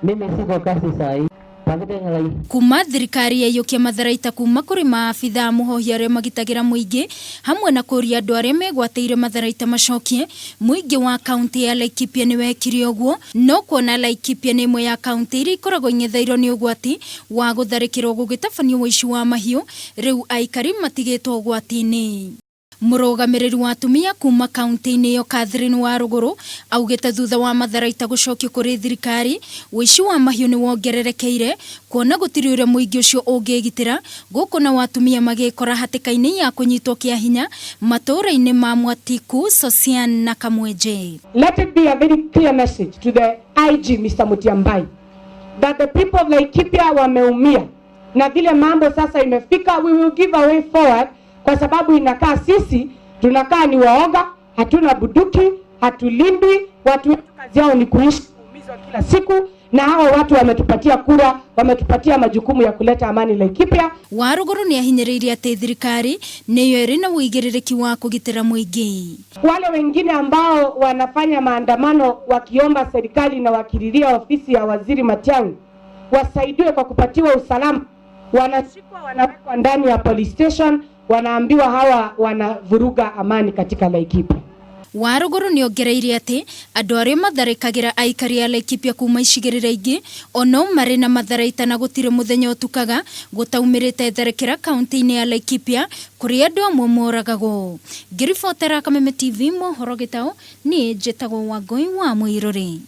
Mimi siko kazi saa hii. Kuma thirikari yaiyũkia matharaita kuma kũrĩ maabithaa a mũhohi arĩa magitagĩra mũingĩ hamwe na kũria andũ arĩa megwatĩire matharaita macokie, mũingĩ wa kaunti ya Laikipia nĩ wekire ũguo. No kuona Laikipia nĩ ĩmwe ya kaunti iria ikoragwo ing'etheirwo nĩ ũgwati wa gũtharĩkĩrwo gũgĩtabanio ũici wa mahiũ, rĩu aikari matigĩtwo ũgwati-inĩ. Mũrũgamĩrĩri wa atumia kuma kaunti-inĩ ĩyo Catherine Warũgũrũ augĩte thutha wa matharaita gũcokio kũrĩ thirikari, ũici wa mahiũ nĩ wongererekeire kuona gũtirĩ ũrĩa mũingĩ ũcio ũngĩgitĩra, gũkũ nao atumia magĩkora hatĩka-inĩ ya kũnyitwo kĩa hinya matũũra-inĩ ma Mwatiku, Sosian na Kamwenje. Let it be a very clear message to the IG Mr. Mutyambai that the people of Laikipia wameumia na vile mambo sasa imefika, we will give a way forward, kwa sababu inakaa sisi tunakaa ni waoga, hatuna bunduki, hatulindwi, watu wetu kazi yao ni kuishi kuumizwa kila siku, na hawa watu wametupatia kura, wametupatia majukumu ya kuleta amani Laikipia. Warũgũrũ nĩ ahinyĩrĩirie atĩ thirikari nĩyo ĩrĩ na ũigĩrĩrĩki wa kũgitĩra mũingĩ. Wale wengine ambao wanafanya maandamano wakiomba serikali na wakililia ofisi ya Waziri Matiang'i wasaidiwe kwa kupatiwa usalama, wanashikwa, wanawekwa ndani ya police station, wanaambiwa hawa wanavuruga amani katika Laikipia. Warũgũrũ nĩ ongereire atĩ andũ arĩa matharĩkagĩra aikari a Laikipia kuma icigĩrĩra ingĩ ono marĩ na matharaita na gũtirĩ mũthenya ũtukaga gũtaumĩrĩte tharĩkĩra kaunti-inĩ ya Laikipia kũrĩa andũ amwe moragagwo. Ngĩribotera Kameme TV mohoro gĩtaũ, niĩ njĩtagwo Wangũi wa Mũirũrĩ.